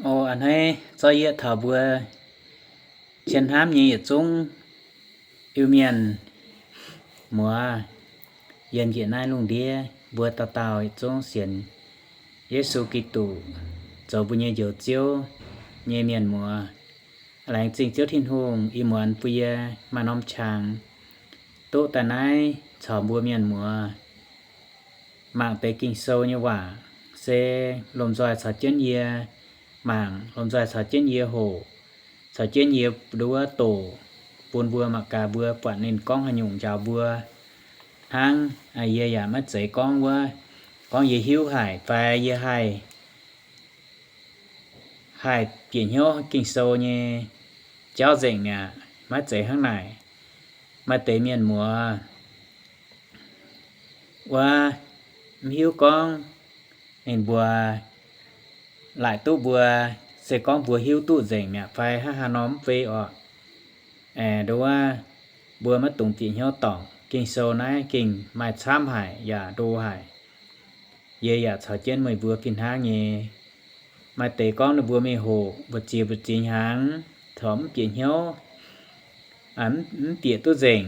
O a'hneiv, zorqv yie taux mbuo cien hnamv nyei yietc zungv Iu-Mienh muoz yiem njiec naaiv lungh ndiev, mbuo dauh dauh yietc zungv sienx Yesu Giduc zoux mbuo nyei Njoux Ziouv nyei mienh muoz. Laengz zingh Ziouv Tin-Hungh ih muonz bun yie maaih norm qangx duqv daaih naaiv caux mbuo mienh muoz mangc deix Ging-Sou nyei waac, se lomh nzoih caux jienv yie mangc, lomh nzoih caux jienv yie hoqc, caux jienv yie nduov doqc, bun mbuo mangc gaax mbuo buatc ninh gorngv haaix nyungc njaaux mbuo hnangv. Yie yaac maiv zeiz gorngv wuov, gorngv yie hiuv haic fai yie haih haih bieqc hnyouv Ging-Sou nyei jauv nzengc mi'aqv. Maiv zeiz hnangv naaic. Maaih deix mienh muoz wuov mv hiuv gorngv ninh mbuo laaic duqv mbuo, se gorngv mbuo hiuv duqv nzengc mi'aqv fai hnangv haaix nor mv bei orqc. Aeqv, nduov, mbuo maiv dungx bieqc hnyouv dorngc. Ging-Sou naaiv gengh maaih camv haic yaac ndo haic. Yie yaac caux jienv meih mbuo fih hnangv nyei. Maaih deix gorngv ninh mbuo mingh hoqc mbu'ziex mbu'ziex hnyangx corc mv bieqc hnyouv, mv bieqc duqv nzengc.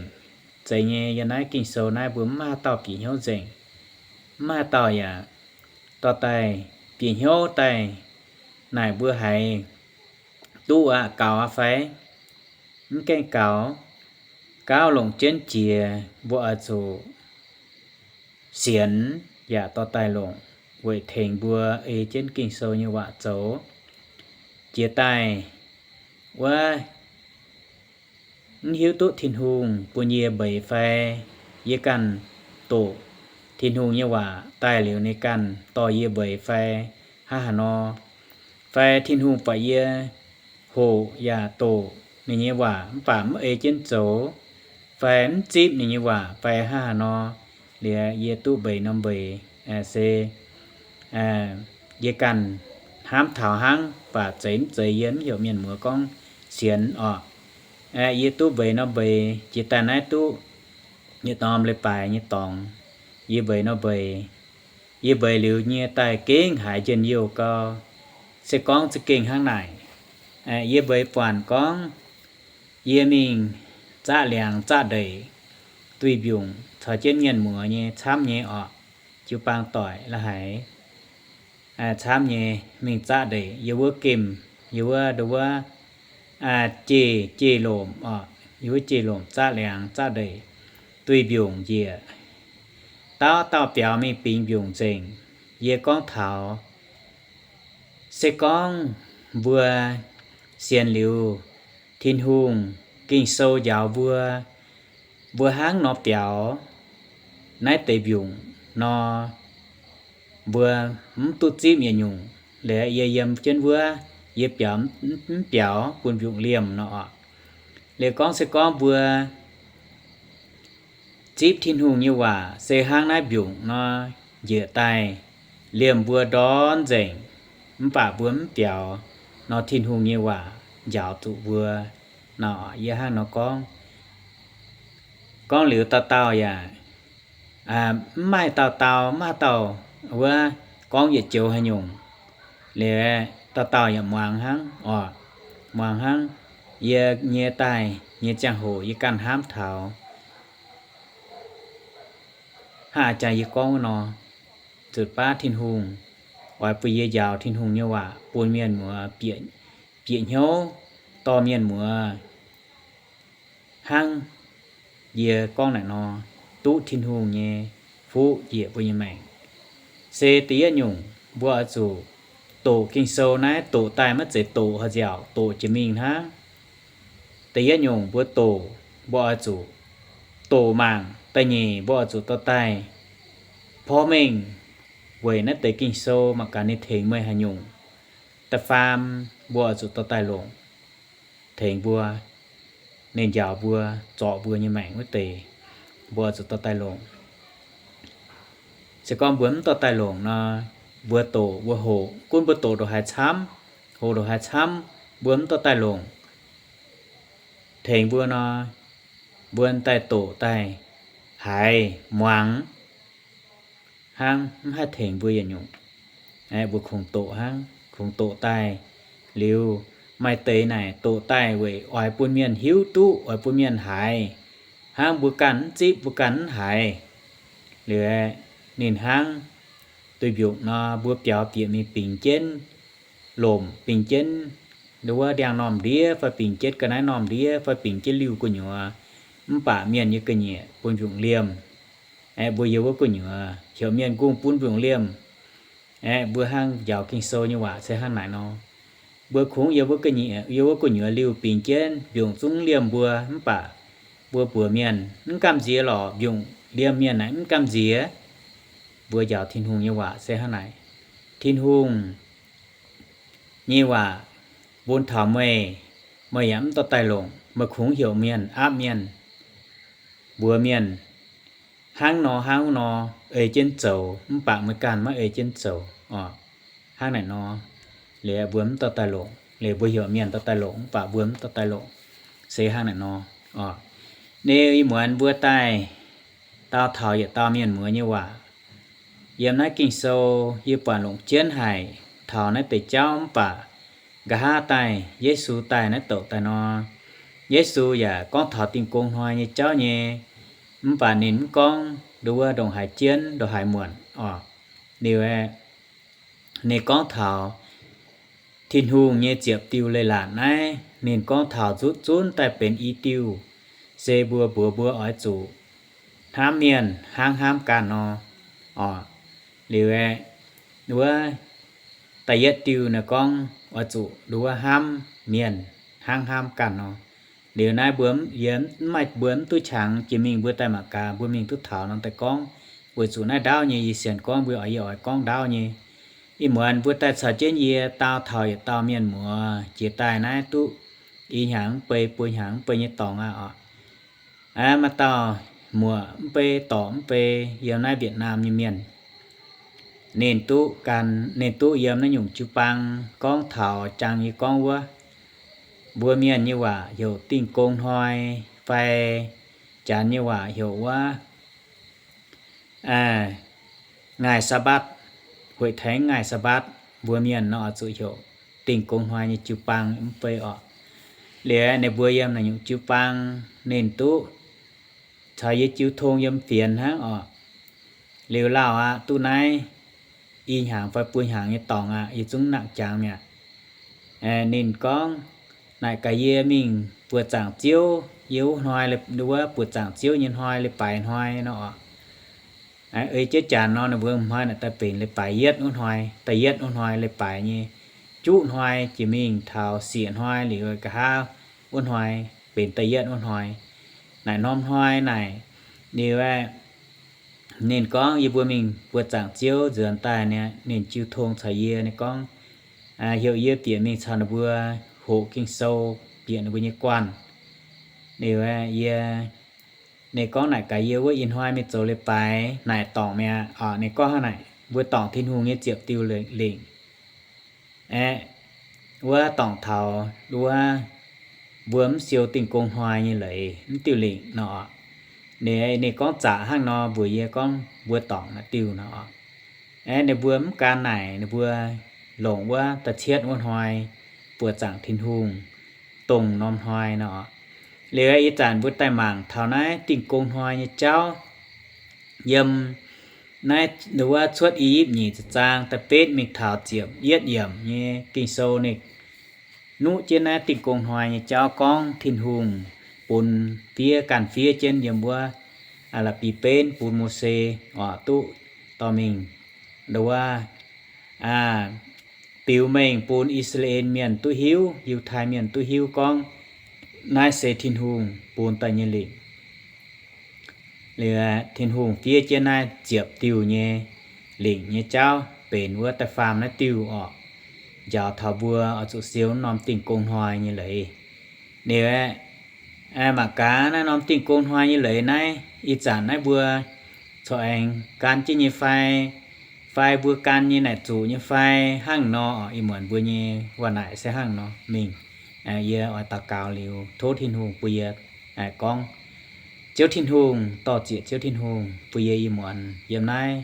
Zeiz nyei, yiem naaiv Ging-Sou naaiv mbuo mv maaih haaix dauh bieqc hnyouv nzengc. Mv maaih haaix dauh yaac dorh daaih bieqc hnyouv daaih naaic mbuo haiz duqv aqv, gaux aqv fai mv gaengh gaux. Gauh longc jienv jiex mbuo oix zuqc sienx yaac dorh daaih longc weic tengx mbuo ei jienv Ging-Sou nyei waac zoux. Jiex daaih wuov mv hiuv duqv Tin-Hungh bun yie mbeix fai yie ganh doqc Tin-Hungh nyei waac daaih liuz ninh ganh dorh yie mbeix fai hnangv haaix nor, fai Tin-Hungh buatc yie hoqc yaac doqc ninh nyei waac mv baac mv ei jienv zoux, fai mv zipv ninh nyei waac fai hnangv haaix nor, liuz yie duqv mbeix norm mbeix se yie ganh hnamv taux hnangv, baac zeiz mv zeiz yie mv heuc mienh muoz gorngv sienx orqc. Yie duqv mbeix norm mbeix jiex daaih naaiv duqv yietc norm leiz-baaix nyei dorngx, yie mbeix norm mbeix. Yie mbeix liuz nyie daaih gengh haiz njien-youh gau. Se gorngv za'gengh hnangv naaic, yie mbeix buatc gorngv yie mingh zaqv liangx zaqv ndeic, duih mbiungc caux jienv mienh muoz nyei camv nyei orqc, jiu-baang doic la'haiz camv nyei mingh zaqv ndeic, yie wuov gemh, yie wuov nduov wuov jei, jei lomc orqc, yie wuov jei lomc zaqv liangx zaqv ndeic, duih mbiungc njiec. Dauh dauh biaux mingh bingx mbiungc nzengc. Yie gorngv taux, se gorngv mbuo sienx liuz Tin-Hungh Ging-Sou njaaux mbuo, mbuo hnangv nor biaux naaiv deix mbiungc nor, mbuo mv duqv zipv yietc nyungc. Liuz yie yiem jienv wuov, yie biaux mv biaux bun mbiungc liemh nor orqc. Liuz gorngv se gorngv mbuo zipv Tin-Hungh nyei waac se hnangv naaiv mbiungc nor njiec daaih, liemh mbuo ndortv nzengc, mv baac mbuo mv biaux nor, Tin-Hungh nyei waac njaaux zuqc mbuo nor, yie hnangv nor gorngv. Gorngv liuz dauh dauh yaac mv maaih dauh dauh, mv maaih dauh wuov gorngv yietc joux haaix nyungc. Liuz dauh dauh yaac muangx hnangv orqc, muangx hnangv. Yie nyei daaih nyei ziangh hoc yie ganh hnamv taux hnangv a'jang yie gorngv wuov nor, zuqc baav Tin-Hungh oix bun yie njaaux Tin-Hungh nyei waac bun mienh muoz bieqc hnyouv, dorh mienh muoz hnangv yie gorngv naaic nor, duqv Tin-Hungh nyei fuqv njiec mbuo nyei maengc. Se da'yietv nyungc mbuo oix zuqc doqc Ging-Sou naaiv, doqc daaih maiv zeiz doqc haaix nziaauc, doqc jiex mingh hnangv. Da'yietv nyungc mbuo doqc, mbuo oix zuqc doqc mangc. Da'nyeic mbuo oix zuqc dorh daaih porv mengh weic naaiv deix Ging-Sou mangc gaax ninh tengx meih haaix nyungc. Da'faam mbuo oix zuqc dorh daaih longc tengx mbuo, ninh njaaux mbuo, zorc mbuo nyei maengc wuov deix, mbuo oix zuqc dorh daaih longc. Se gorngv mbuo mv dorh daaih longc nor, mbuo doqc mbuo hoqc, gunv mbuo doqc ndongc haaix camv, hoqc ndongc haaix camv, mbuo mv dorh daaih longc tengx mbuo nor, mbuo daaih doqc daaih haiz muangx hnangv, mv haih tengx mbuo yietc nyungc. Mbuo kungx doqc hnangv, kungx doqc daaih Liuz maaih deix naaic doqc daaih weic oix bun mienh hiuv duqv, oix bun mienh haiz, hnangv mbuo ganh mv zipv, mbuo ganh mv haiz. Liuz ninh hnangv duih mbiungc nor, mbuo biaux bieqc mingh bingx jienv lomc, bingx jienv nduov wuov ndiangx-normh ndiev, fai bingx jienv ga'naaiv-normh ndiev, fai bingx jienv liuh gu'nyuoz, mv baac mienh nyei ga'nyiec bun mbiungc liemh. Aeqv, mbuo yiem wuov gu'nyuoz heuc mienh kungx bun mbiungc liemh. Aeqv, mbuo hnangv njaaux Ging-Sou nyei waac se hnangv naaic nor. Mbuo kungx yiem wuov gu'nyuoz, yiem wuov gu'nyuoz liuh bingx jienv mbiungc zungv liemh mbuo, mv baac mbuo mbuox mienh mv gamh nziex lorqc, mbiungc liemh mienh naaic mv gamh nziex. Mbuo njaaux Tin-Hungh nyei waac se hnangv naaic. Tin-Hungh nyei waac bun taux meih, meih yaac mv dorh daaih longc, meih kungx heuc mienh aapv mienh, mbuox mienh hnangv nor hnangv nor ei jienv zoux, mv baac meih ganh maiv ei jienv zoux oc. Hnangv naaic nor, liuz mbuo mv dorh daaih longc, liuz mbuo heuc mienh dorh daaih longc, mv baac mbuo mv dorh daaih longc, se hnangv naaic nor oc. Ninh ih muonz mbuo daaih dau taux yietc dauh mienh muoz nyei waac. Yiem naaiv Ging-Sou yie buatc longc jienv haic taux naaiv deix jauv mv baac nqa'haav daaih Yesu daaih naaiv douc daaih nor, Yesu yaac gorngv taux Dingh Gong Hnoi nyei jauv nyei, mv baac ninh mv gorngv nduov wuov ndongc haaix jienv ndongc haaix muonc oc. Liuz aeqv, ninh gorngv taux Tin-Hungh nyei ziepc diuh leiz-latc naaiv, ninh gorngv taux nzutv zunv daaih benx i diuh, se mbuo mbuox mbuo oix zuqc hnamv mienh hnangv hnamv ganh nor oc. Liuz aeqv, wuov da'yietv diuh naaiv gorngv oix zuqc nduov wuov hnamv mienh hnangv hnamv ganh nor. Liuz naaiv mbuo, yie mv maaih, mbuo mv duqv qangx jiex mingh mbuo daaih mangc gaax, mbuo mingh duqv taux nor daaih gorngv, weic zuqc naaiv ndaauv nyei yie sienx gorngv mbuo oix, yie oix gorngv ndaauv nyei. Ih muonz mbuo daaih caux jienv yie dau taux yietc dauh mienh muoz jiex daaih naaiv duqv i hnyangx mv bei buo hnyangx mv bei nyei dorngx aqv oc. Aav, maaih dauh muoc mv bei dorc mv bei yiem naaiv Việt Nam nyei mienh. Ninh duqv gan, ninh duqv yiem naaiv nyungc jiu-baang gorngv taux jangx yie gorngv wuov, mbuo mienh nyei waac heuc Dingh Gong Hnoi fai Janx nyei waac heuc wuov Ngaih Sabatv, hueic tengx Ngaih Sabatv, mbuo mienh nor oix zuqc heuc Dingh Gong Hnoi nyei jiu-baang mv bei oc. Liuz ninh mbuo yiem naaiv nyungc jiu-baang, ninh duqv caux yie jiu tong yiem fienx hnangv oc. Liuz lauh aqv, duqv naaiv i hnyangx fai buo hnyangx nyei dorngx aqv, yie zungv nangc jangx mi'aqv. Ninh gorngv naaic gaax yie mingh buoz-zaangc Ziouv, yie wuov hnoi, wuov buoz-zaangc Ziouv nyei hnoi, leiz-baaix hnoi nor oc. Ei jienv janx nor, ninh mbuo hnoi naaic daaih benx leiz-baaix yietv wuov hnoi, da'yietv wuov hnoi leiz-baaix nyei juqv hnoi jiex mingh taux sieqv hnoi liuz nqa'haav wuov hnoi benx da'yietv wuov hnoi. Naaic norm hnoi naaic, liuz ninh gorngv yie mbuo mingh buoz-zaangc Ziouv nzuonx daaih, ninh jiu tong caux yie, ninh gorngv heuc yie bieqc mingh caux ninh mbuo hoqc Ging-Sou, bieqc ninh mbuo nyei guanh. Liuz yie, ninh gorngv naaic gaax yie wuov ih hnoi mingh zoux leiz-baaix naaic dorngc mi'aqv oc. Ninh gorngv hnangv naaic, mbuo dorngc Tin-Hungh nyei ziepc diuh lengc. Aeqv, wuov dorngc taux wuov mbuo mv siou Dingh Gong Hnoi nyei leiz mv diuh lingc nor. Ninh, ninh gorngv zaqc hnangv nor mbuox yie gorngv mbuo dorngc naaic diuh nor. Aeqv, ninh mbuo mv gan naaic, ninh mbuo longc wuov da'cietv wuov hnoi buoz-zaangc Tin-Hungh, dongh norm hnoi nor. Liuz ih zanc mbuo daaih mangc taux naaiv Dingh Gong Hnoi nyei jauv, yiem naaiv wuov Cuotv I^yipv nyic ziepc zaang da'betv mingh taux ziepc yietv yiemc nyei Ging-Sou, ninh nuqv jienv naaiv Dingh Gong Hnoi nyei jauv gorngv Tin-Hungh bun fiev, ganh fiev jienv yiem wuov la'bieiv-benv bun Mose oc, duqv dorh mingh nduov wuov biux mengh bun I^saa^laa^en Mienh duqv hiuv, Yiutai Mienh duqv hiuv gorngv naaiv se Tin-Hungh bun daaih nyei lingc. Liuz Tin-Hungh fiev jienv naaiv ziepc diuh nyei lingc nyei jauv benx wuov da'faam naaiv diuh oc, njaaux taux mbuo oix zuqc siou norm Dingh Gong Hnoi nyei leiz. Liuz aeqv, mangc gaax naaiv norm Dingh Gong Hnoi nyei leiz naaiv, ih zanc naaiv mbuo corc aengx gan jienv nyei fai, fai mbuo gan nyei naaic zuqc nyei fai hnangv nor, ih muonz mbuo nyei waac naaic se hnangv nor mingh. Yie oix daux gaux liuz tov Tin-Hungh bun yie gorngv. Ziouv Tin-Hungh, dor-ziec Ziouv Tin-Hungh bun yie ih muonz yiem naaiv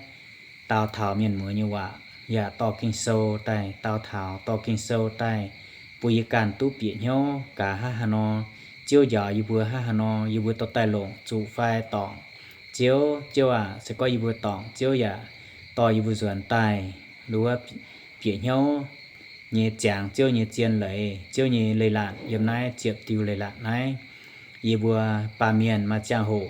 dau taux mienh muoz nyei waac, yaac dorh Ging-Sou daaih dau taux, dorh Ging-Sou daaih bun yie ganh duqv bieqc hnyouv gaax hnangv haaix nor, Ziouv njaaux yie mbuo hnangv haaix nor, yie mbuo dorh daaih longc zuqc fai dorngc Ziouv. Ziouv aac, se gorngv yie mbuo dorngc, Ziouv yaac dorh yie mbuo nzuonx daaih wuov bieqc hnyouv nyei ziangx Ziouv nyei zien leiz, Ziouv nyei leiz-latc yiem naaiv ziepc diuh leiz-latc naaiv. Yie mbuo baamh mienh maaih ziangh hoc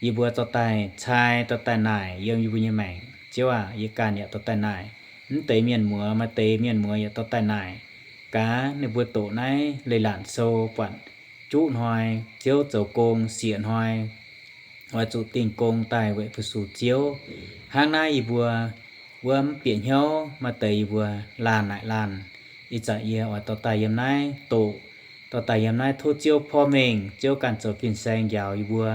yie mbuo dorh daaih cai, dorh daaih naaic yiem yie mbuo nyei maengc. Ziouv aac, yie ganh yaac dorh daaih naaic. Mv deix mienh muoz, maaih deix mienh muoz yaac dorh daaih naaic. Gaax ninh mbuo doqc naaiv leiz-latc sou buatc juqv hnoi Ziouv zoux gong, sieqv hnoi oix zuqc dingh gong daaih weic fu-sux Ziouv. Hnangv naaiv yie mbuo wuov mv bieqc hnyouv, maaih deix yie mbuo laanh naaic laanh. Ih zanc yie oix dorh daaih yiem naaiv doqc, dorh daaih yiem naaiv tov Ziouv porv mengh, Ziouv ganh zoux fin-saeng njaaux yie mbuo,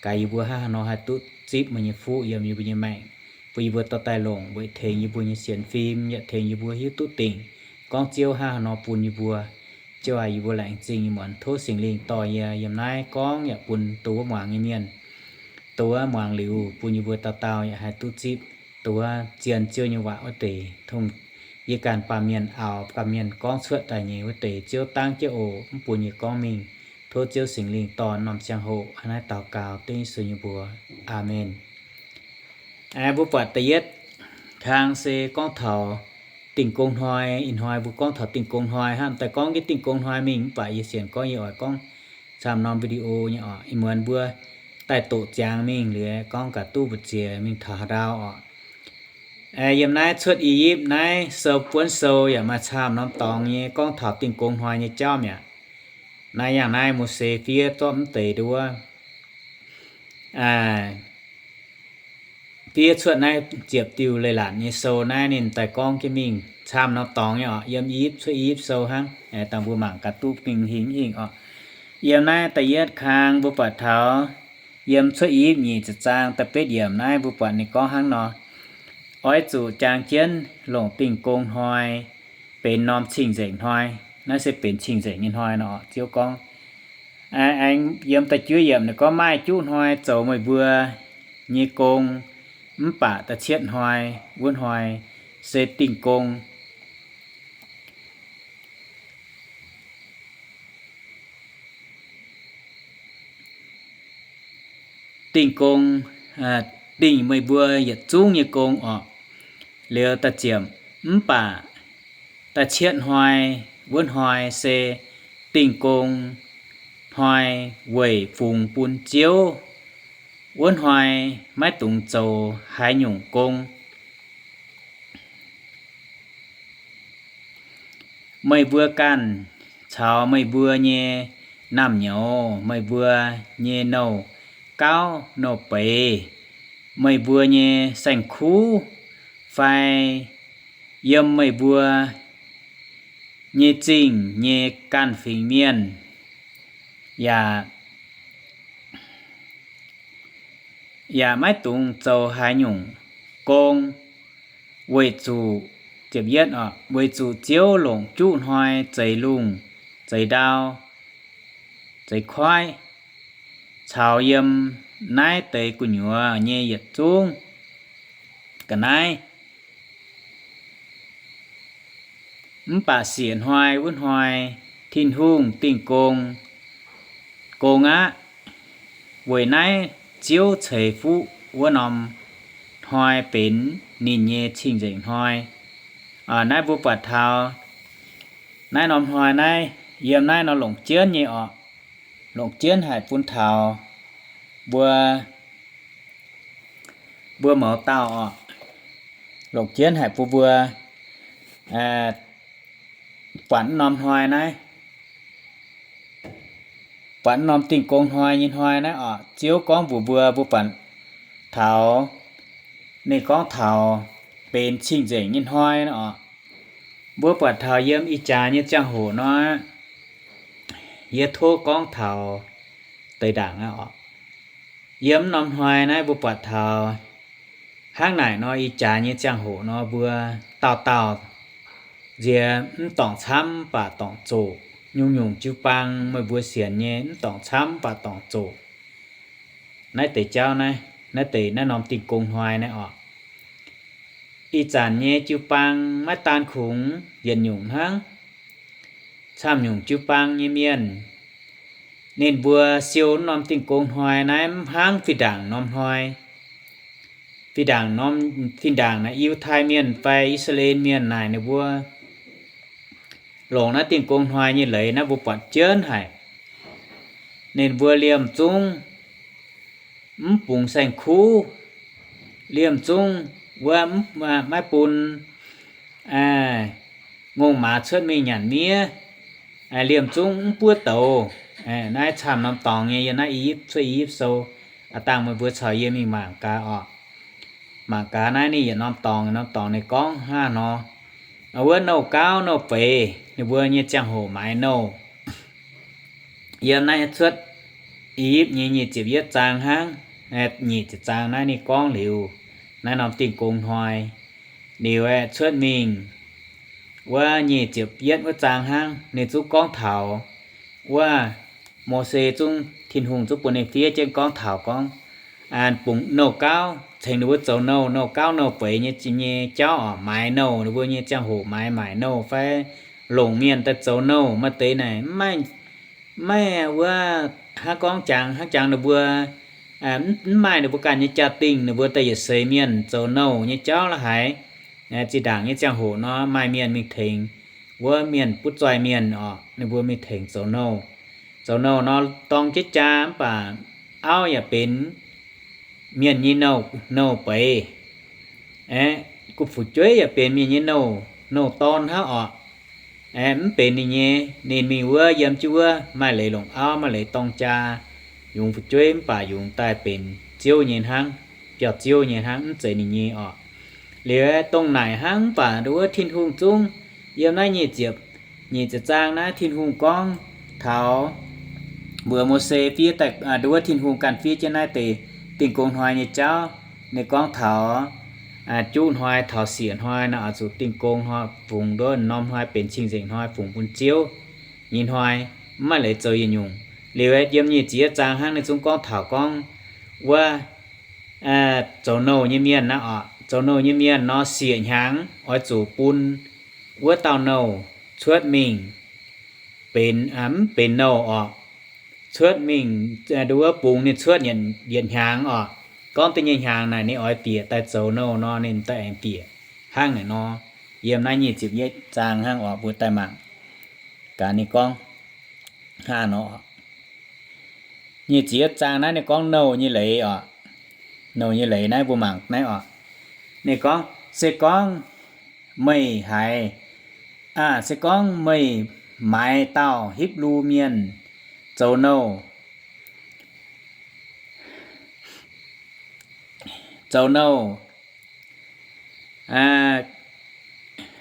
gaax yie mbuo hnangv haaix nor haih duqv zipv meih nyei fuqv yiem yie mbuo nyei maengc, bun yie mbuo dorh daaih longc weic tengx yie mbuo nyei sienx fim, yaac tengx yie mbuo hiuv duqv dingc gorngv Ziouv hnangv haaix nor bun yie mbuo. Ziouv aac, yie mbuo laengz zingh nyei muonz tov Singx Lingh dorh yie yiem naaiv gorngv yaac bun dongh wuov muangx nyei mienh, dongh wuov muangx liuz bun yie mbuo dauh dauh yaac haih duqv zipv dongh wuov zien Ziouv nyei waac wuov deix, tongh yie ganh baamh mienh aaux baamh mienh gorngv cuotv daaih nyei wuov deix, Ziouv dangv jienv oc, mv bun yie gorngv mingh. Tov Ziouv Singx Lingh dorh norm ziangh hoc hnangv naaiv daux gaux dengv Yesu nyei mbuox. Aamen. Aengx mbuo buatc da'yietv kang se gorngv taux dingh gong hnoi. Ih hnoi mbuo gorngv taux dingh gong hnoi hnangv. Daaih gorngv jienv dingh gong hnoi mingh mv baac yie sienx gorngv yie oix gorngv camv norm video nyei oc. Ih muonz mbuo daaih doqc ziangx mingh liuz gorngv gaax duqv mbu'ziex mingh taux haaix ndau oc. Yiem naaiv Cuotv I^yipv naaiv sou buonv sou yaac maaih camv norm dorngx nyei gorngv taux dingh gong hnoi nyei jauv mi'aqv. Naaiv yangh naaiv Mose fiev zorqv mv deix nduov fiev cuotv naaiv ziepc diuh leiz-latc nyei sou naaiv ninh daaih gorngv jienv mingh camv norm dorngx nyei oc. Yiem I^yipv, Cuotv I^yipv sou hnangv. Dangh mbuo mangc gaax duqv mingh hingh hingh oc. Yiem naaiv da'yietv kang mbuo buatc taux yiem Cuotv I^yipv nyic ziepc zaang da'betv yiemc naaiv mbuo buatc ninh gorngv hnangv nor, oix zuqc jangx jienv longc dingh gong hnoi benx norm cing-nzengc hnoi. Naaiv se benx cing-nzengc nyei hnoi nor. Ziouv gorngv, aengx yiem da'juov yiemc ninh gorngv, maaih juqv hnoi zoux meih mbuo nyei gong, mv baac da'cietv hnoi wuov hnoi se dingh gong. Dingh gong, dingh meih mbuo yietc zungv nyei gong oc. Liuz da'ziepc, mv baac da'cietv hnoi wuov hnoi se dingh gong hnoi weic fungx bun Ziouv. Wuov hnoi maiv dungx zoux haaix nyungc gong. Meih mbuo ganh caux meih mbuo nyei naamh nyouz, meih mbuo nyei nouh gauv nouh beiz, meih mbuo nyei saeng-kuv, fai yiem meih mbuo nyei zingh nyei ganh fingx mienh, yaac, yaac maiv dungx zoux haaix nyungc gong, weic zuqc, ziepc yietv oc, weic zuqc Ziouv longc juqv hnoi zeix lungh, zeix ndau, zeix koiv, caux yiem naaiv deix gu'nyuoz nyei yietc zungv ga'naaiv. Mv baac siec hnoi wuov hnoi Tin-Hungh dingh gong, gong aqv, weic naaiv Ziouv ceix fuqv wuov norm hnoi benx ninh nyei cing-nzengc hnoi. Naaiv mbuo buatc taux naaiv norm hnoi naaiv, yiem naaiv nor longc jienv nyei oc. Longc jienv haic bun taux mbuo, mbuo mouz dauh oc. Longc jienv haic bun mbuo buatc norm hnoi naaiv, buatc norm dingh gong hnoi nyei hnoi naaiv oc. Ziouv gorngv mbuox mbuo, mbuo buatc taux ninh gorngv taux benx cing-nzengc nyei hnoi oc. Mbuo buatc taux yiem ih jaax nyei ziangh hoc nor, yie tov gorngv taux deix ndaangc aqv oc. Yiem norm hnoi naaiv mbuo buatc taux hnangv naaic nor, ih jaax nyei ziangh hoc nor, mbuo dauh dauh nziex mv dorngc camv baac dorngc zoqc. Nyungc-nyungc jiu-baang meih mbuo sienx nyei mv dorngc camv baac dorngc zoqc. Naaiv deix jauv naaiv, naaiv deix naaiv norm dingh gong hnoi naaiv oc. Ih zanc nyei jiu-baang maiv daan kungx yietc nyungc hnangv. camv nyungc jiu-baang nyei mienh, ninh mbuo siou norm Dingh Gong Hnoi naaiv mv hnangv fih ndaangc norm hnoi. Fih ndaangc norm, fih ndaangc naaic Yiutai Mienh fai I^saa^laa^en Mienh naaic ninh mbuo longc naaiv Dingh Gong Hnoi nyei leiz naaiv mbuo buatc jienv haic. Ninh mbuo liemh zungv mv bungx saeng-kuv, liemh zungv wuov mv, maiv bun ngongh maaz cuotv mingh nyanc miev, liemh zungv mv buov douz. Naaiv camv norm dorngx nyei, yiem naaiv I^yipv, Cuotv I^yipv Sou. Aav dangh meih mbuo caux yie mingh mangc gaax oc. Mangc gaax naaiv ninh yietc norm dorngx, norm dorngx ninh gorngv hnangv nor. Wuov nouh gauv nouh feix ninh mbuo nyei ziangh hoc maaiz nouh. Yiem naaiv Cuotv I^yipv nyei nyic ziepc yietv zaang hnangv, nyic ziepc zaang naaiv ninh gorngv liuz naaiv norm Dingh Gong Hnoi. Liuz aeqv, cuotv mingh wuov nyic ziepc yietv wuov zaang hnangv, ninh zungv gorngv taux wuov Mose zungv, Tin-Hungh zungv bun ninh fiev jienv gorngv taux gorngv, bungx nouh gauv cengx ninh mbuo zoux nouh, nouh gauv nouh feix nyei, nyei jauv oc, maaiz nouh, ninh mbuo nyei ziangh hoc maaiz maaic nouh fai longc mienh daaih zoux nouh. Maaih deix naaic maiv, maiv wuov, hnangv gorngv jangx, hnangv jangx ninh mbuo mv maaih ninh mbuo ganh nyei jaa-dingh, ninh mbuo daaih yietc seix mienh zoux nouh nyei jauv la'haiz. Zinh ndaangc nyei ziangh hoc nor maaih mienh mingh tengx wuov mienh butv zoih mienh oc, ninh mbuo mingh tengx zoux nouh. Zoux nouh nor dorng jienv jaa mv baac auv yaac benx mienh nyei nouh, nouh beiz. Aeqv, gu'fu'jueiv yaac benx mienh nyei nouh, nouh dorn hnangv oc. Aeqv, mv benx ninh nyei, ninh mingh wuov, yiem jienv wuov maaih leiz longc auv, maaih leiz dorng jaa, yungz fu'jueiv mv baac yungz daaih benx ziouv nyei hnangv, biauv-ziouv nyei hnangv, mv zeiz ninh nyei oc. Liuz aeqv, dongh naaic hnangv mv baac nduov wuov Tin-Hungh zungv yiem naaiv nyic ziepc, nyic ziepc zaang naaiv Tin-Hungh gorngv taux mbuox Mose fiev daaih, nduov wuov Tin-Hungh ganh fiev jienv naaiv deix Dingh Gong Hnoi nyei jauv. Ninh gorngv taux juqv hnoi, taux sieqv hnoi nor oix zuqc Dingh Gong Hnoi, fungx nduov norm hnoi benx cing-nzengc hnoi, fungx bun ziouv nyei hnoi, mv maaih leiz zoux yietc nyungc. Liuz aeqv, yiem nyic ziepc yietv zaang hnangv ninh zungv gorngv taux gorngv wuov zoux nouh nyei mienh naaiv oc, zoux nouh nyei mienh nor sieqv hnyangx oix zuqc bun wuov dauh nouh cuotv mingh benx, mv benx nouh oc. Cuotv mingh, nduov wuov bungx ninh cuotv yietc hnyangx oc. Gorngv da'nyeic hnyangx naaic ninh oix bieqc daaih zoux nouh nor ninh daaih aengx bieqc. Hnangv naaic nor, yiem naaiv nyic ziepc yietv zaang hnangv oc, mbuo daaih mangc gaax ninh gorngv hnangv nor. Nyic ziepc yietv zaang naaiv ninh gorngv nouh nyei leiz oc. Nouh nyei leiz naaiv mbuo mangc naaiv oc. Ninh gorngv, se gorngv meih haiz, aa, se gorngv meih maaiz dauh Hipv^lu Mienh zoux nouh, zoux nouh,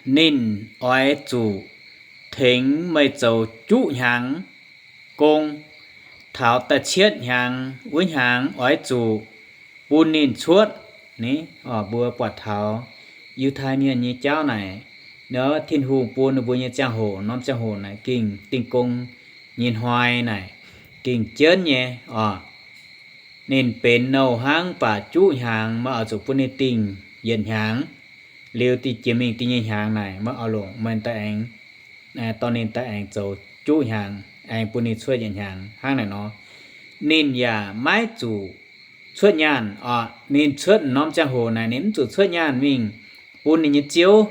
ninh oix zuqc tengx meih zoux juqv hnyangx gong. Taux da'cietv hnyangx wuov hnyangx oix zuqc bun ninh cuotv. Ni, mbuo buatc taux Yiutai Mienh nyei jauv naaic, Tin-Hungh bun ninh mbuo nyei ziangh hoc, norm ziangh hoc naaic gengh Dingh Gong nyei hnoi naaic gengh jienv nyei oc. Ninh benx nouh hnangv, mv baac juqv hnyangx meih oix zuqc bun ninh dingh yietc hnyangx. Liuz da'jiex mingh da'nyeic hnyangx naaic meih oix longc meih daaih aengx, dorh ninh daaih aengx zoux juqv hnyangx, aengx bun ninh cuotv yietc hnyangx hnangv naaic nor. Ninh yaac maiv zuqc cuotv nyaanh oc. Ninh cuotv norm ziangh hoc naaic ninh mv zuqc cuotv nyaanh mingh bun ninh nyei ziouv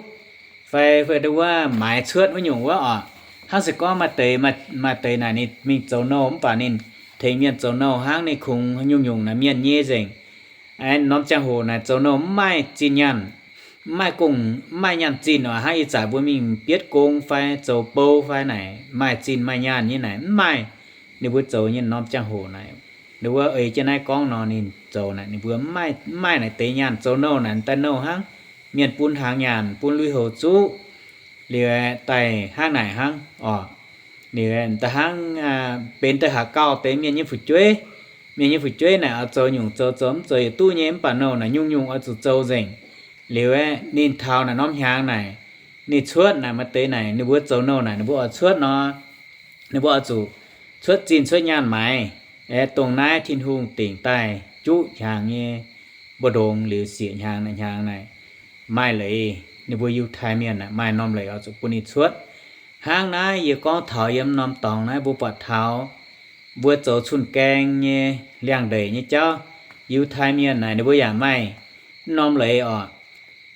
fai, fai wuov maaiz cuotv wuov nyungc wuov oc. Hnangv se gorngv maaih deix, maaih deix naaic ninh mingh zoux nouh mv baac ninh tengx mienh zoux nouh hnangv, ninh kungx nyungc-nyungc naaic mienh nyei nzengc. Norm ziangh hoc naaic zoux nouh mv maaih zinh nyaanh, mv maaih gong, mv maaih nyaanh zinh oc. Hnangv ih zanc mbuo mingh bietv gong fai zoux bou fai naaic maaih zinh maaih nyaanh nyei naaic mv maaih. Ninh mbuo zoux nyei norm ziangh hoc naaic, ninh mbuo ei jienv naaiv gorngv nor ninh zoux naaic ninh mbuo mv maaih naaic deix nyaanh zoux nouh naaic daaih nouh hnangv. Mienh bun hnaangx nyaanh, bun lui-houx zuqv, liuz daaih hnangv naaic hnangv oc. Liuz daaih hnangv benx daaih haaix gauh deix mienh nyei fu'jueiv. Mienh nyei fu'jueiv naaic oix zoux nyungc zoux, zoux mv zoux yietc duqv nyei, mv baac nouh naaic nyungc-nyungc oix zuqc zoux nzengc. Liuz aeqv, ninh taux naaic norm hnyangx naaic, ninh cuotv naaic maaih deix naaic ninh mbuo zoux nouh naaic ninh mbuo oix cuotv nor, ninh mbuo oix zuqc cuotv zinh cuotv nyaanh maaiz. Aeqv, dongh naaiv Tin-Hungh dingc daaih juqv hnyangx nyei mbu'ndongx liuz sieqv hnyangx naaic, hnyangx naaic maaih leiz, ninh mbuo Yiutai Mienh naaic maaih norm leiz oix zuqc bun ninh cuotv. Hnangv naaiv yie gorngv taux yiem norm dorngx naaiv mbuo buatc taux mbuo zoux cun-gaeng nyei liangx-ndeic nyei jauv, Yiutai Mienh naaic ninh mbuo yaac maaih norm leiz orqc.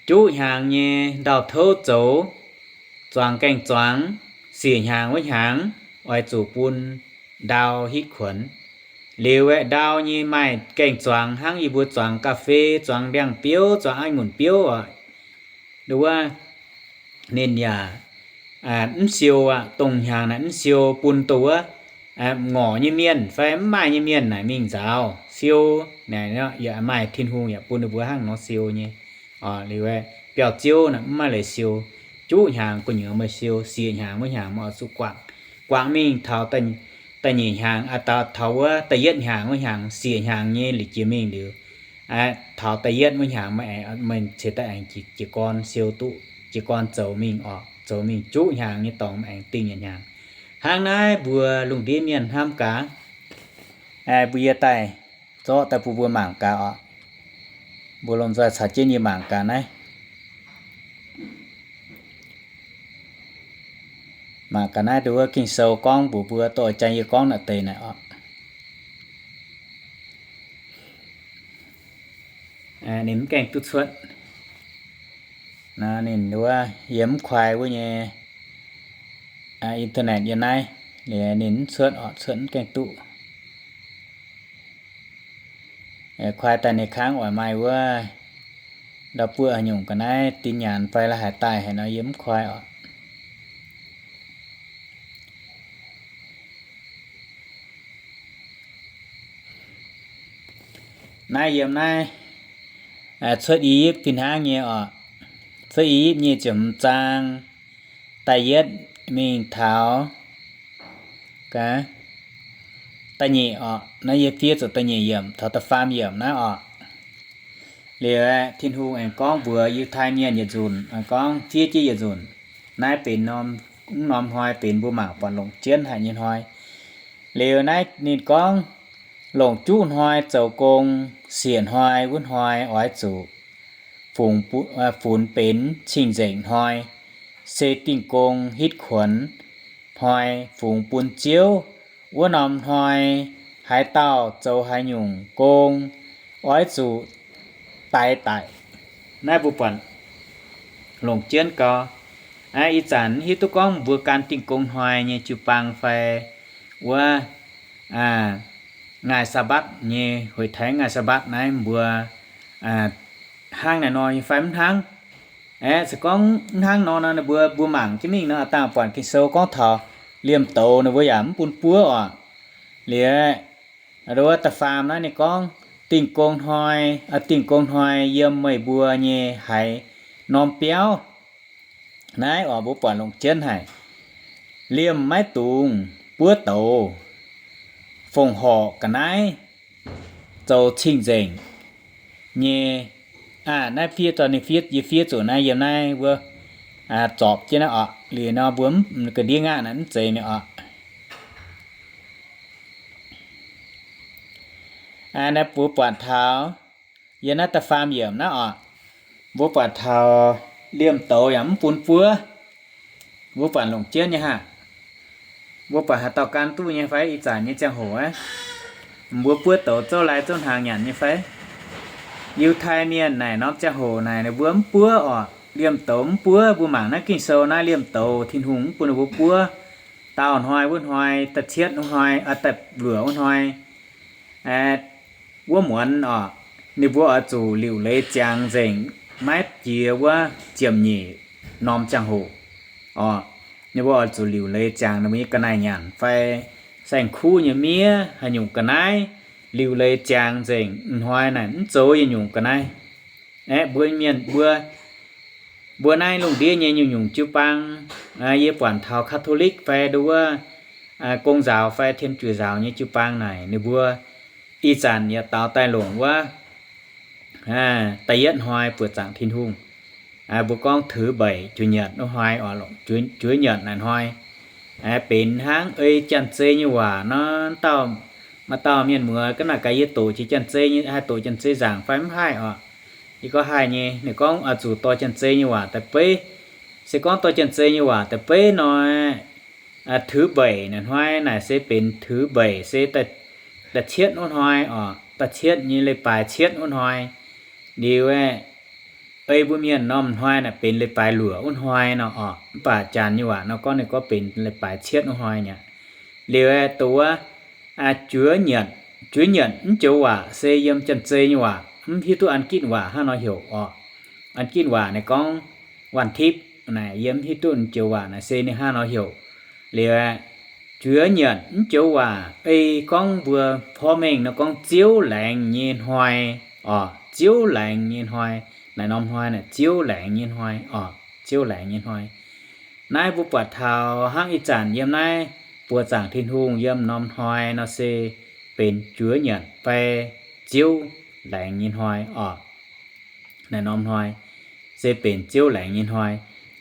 Juqv hnyangx nyei ndau-touv zoux, zuangx gaeng-zuangx, siec hnyangx wuov hnyangx oix zuqc bun ndau hitv kuonx. Liuz aeqv, ndau nyei maaih gaeng-zuangx hnangv yie mbuo zuangx ga'fei, zuangx ndiangx-biouv, zuangx a'ngunc biouv oc. Wuov, ninh yaac mv siou aqv. Dongh hnyangx naaic mv siou, bun dongh wuov ngorc nyei mienh fai mv maaih nyei mienh naaic mingh nzaaux siou. Naaic yaac maaih, Tin-Hungh yaac bun ninh mbuo hnangv nor siou nyei. Liuz aeqv, biauv-ziouv naaic mv maaih leiz siou. Juqv hnyangx gu'nyuoz meih siou, siec hnyangx wuov hnyangx meih oix zuqc guangc. Guangc mingh taux da'nyeic hnyangx, taux wuov da'yietv hnyangx wuov hnyangx, siec hnyangx nyei liuz jiex mingh liuz, taux da'yietv wuov hnyangx meih ceix daaih aengx jiez gorn siou duqv, jiez gorn zoux mingh orqc. Zoux mingh juqv hnyangx nyei dorngx meih aengx dingh yietc hnyangx. Hnangv naaiv mbuo lungh ndiev mienh hnamv gaax. Mbuo yie daaih zorqv daaih bun mbuo mangc gaax orqc. Mbuo lomh nzoih caux jienv yie mangc gaax naaiv. Mangc gaax naaiv dongh wuov Ging-Sou gorngv mbuox mbuo, dongh jang yie gorngv naaiv deix naaic orqc. Ninh mv gaengh duqv cuotv. Ninh wuov yie mv kuaai wuov nyei internet yiem naaiv, liuz ninh mv cuotv orqc, cuotv mv gaengh duqv. Kuaai daaih ninh kangv oix maaih wuov ndau-buoqv haaix nyungc ga'naaiv tin nhnyunc fai la'haaix daaih haaix nor yie mv kuaai orqc. Naaiv yiem naaiv cuotv I^yipv fih hnangv nyei orqc. Cuotv I^yipv nyei ziepc hmz zaang da'yietv mingh taux da'nyeic orqc. Naaiv yie fiev zuqc da'nyeic yiemc taux da'faam yiemc naaiv orqc. Liuz aeqv, Tin-Hungh aengx gorngv mbuox Yiutai Mienh yietc nzunc, gorngv fiev jienv yietc nzunc. Naaiv benx norm, mv norm hnoi benx mbuo mangc buatc longc jienv haic nyei hnoi. Liuz naaiv ninh gorngv, longc juqv hnoi zoux gong, siec hnoi wuov hnoi oix zuqc funx, funx benx cing-nzengc hnoi, se Dingh Gong hitv kuonx hnoi, funx bun Ziouv. Wuov norm hnoi haaix dauh zoux haaix nyungc gong oix zuqc daix daic. Naaiv mbuo buatc longc jienv gau. Ih zanc hiuv duqv gorngv mbuo gan Dingh Gong hnoi nyei jiu-baang fai wuov ngaaih Saabatv nyei, hueic Taiv ngaaih Saabatv naaiv mbuo hnangv naaiv nor nyei fai mv hnangv? Aeqv, se gorngv mv hnangv nor nor, ninh mbuo, mbuo mangc jienv mingh nor, dangh buatc Ging-Sou gorngv taux liemh douz ninh mbuo yaac mv bun buov orqc. Liuz, wuov da'faam naaiv ninh gorngv, Dingh Gong hnoi, Dingh Gong hnoi yiem meih mbuo nyei haaix norm biauv? Naaiv oc, mbuo buatc longc jienv haic. Liemh maiv dungx buov douz, fongc horc ga'naaiv, zoux cing-nzengc nyei. Naaiv fiev dorh ninh fiev, yie fiev zuqc naaiv yiem naaiv wuov zorpc jienv naaiv orqc. Liuz nor mbuo ga'ndiev ngaatv naaiv mv zeiz mi'aqv orqc. Naaiv mbuo buatc taux yiem naaiv da'faam yiemc naaiv orqc, mbuo buatc taux liemh douz yaac mv bun buov. Mbuo buatc longc jienv nyei haah? Mbuo buatc haaix dauh gan duqv nyei fai? Ih zanc nyei ziangh hoc aqv, mbuo buov douz zouv lai zouv hnaangx nyanc nyei fai? Yiutai Mienh naaic norm ziangh hoc naaic ninh mbuo mv buov orqc, liemh douz mv buov. Mbuo mangc naaiv Ging-Sou naaiv, liemh douz Tin-Hungh mv bun ninh mbuo buov. Dauh hnoi wuov hnoi, da'cietv wuov hnoi, da'luoqc wuov hnoi, wuov muonz orqc, ninh mbuo oix zuqc liuc leiz ziangx nzengc, maiv jiex wuov ziepc nyeic norm ziangh hoc orqc. Ninh mbuo oix zuqc liuc leiz ziangx ninh mbuo nyei ga'naaiv nyanc fai saeng-kuv nyei miev haaix nyungc ga'naaiv, liuc leiz ziangx nzengc, ih hnoi naaic mv zoux yietc nyungc ga'naaiv. Aeqv, mbuo mienh mbuo, mbuo naaiv lungh ndiev nyei nyungc-nyungc jiu-baang, yie buatc taux Catholic fai nduov wuov Gong nzaaux fai Tien Juic nzaaux nyei jiu-baang naaic, ninh mbuo ih zanc yaac daux daaih longc wuov da'yietv hnoi buoqc zaangc Tin-Hungh. Mbuo gorngv thứ bảy, Chủ nhật wuov hnoi orqc, Chủ nhật naaic hnoi, benx hnangv ei janx-zei nyei waac nor. Dauh, maaih dauh mienh muoz ga'naaiv gaax, yie doqc jiex janx-zei nyei, haih doqc janx-zei nzaangc fai mv haih orqc? Yie gorngv haih nyei. Ninh gorngv oix zuqc dorh janx-zei nyei waac daaih beiv. Se gorngv dorh Janx-Zei nyei waac da'beiv nor, thứ bảy naaic hnoi naaic se benx thứ bảy se da'cietv wuov hnoi oc, da'cietv nyei leiz-baaix cietv wuov hnoi. Liuz aeqv, ei mbuo mienh norm hnoi naaic benx leiz-baaix luoqc wuov hnoi nor oc. Mv baac Janx nyei waac nor gorngv ninh gorngv benx leiz-baaix cietv wuov hnoi aqv. Liuz aeqv, dongh wuov, juov nyietc, juov nyietc mv joux waac se yiem Janx-Zei nyei waac, mv hiuv duqv an ginv waac hnangv nor heuc oc. An ginv waac naaic gorngv วันอาทิตย์ naaic, yie mv hiuv duqv joux waac naaic se ninh hnangv nor heuc. Liuz aeqv, juov nyietc mv joux waac ei gorngv mbuo porv mengh nor gorngv ziouv laengz nyei hnoi oc, ziouv laengz nyei hnoi. Naaic norm hnoi naaic ziouv laengz nyei hnoi oc, ziouv laengz nyei hnoi. Naaiv mbuo buatc taux hnangv ih zanc yiem naaiv buoz-zaangc Tin-Hungh yiem norm hnoi nor se benx juov nyanc fai ziouv laengz nyei hnoi oc. Naaiv norm hnoi se benx ziouv laengz nyei hnoi.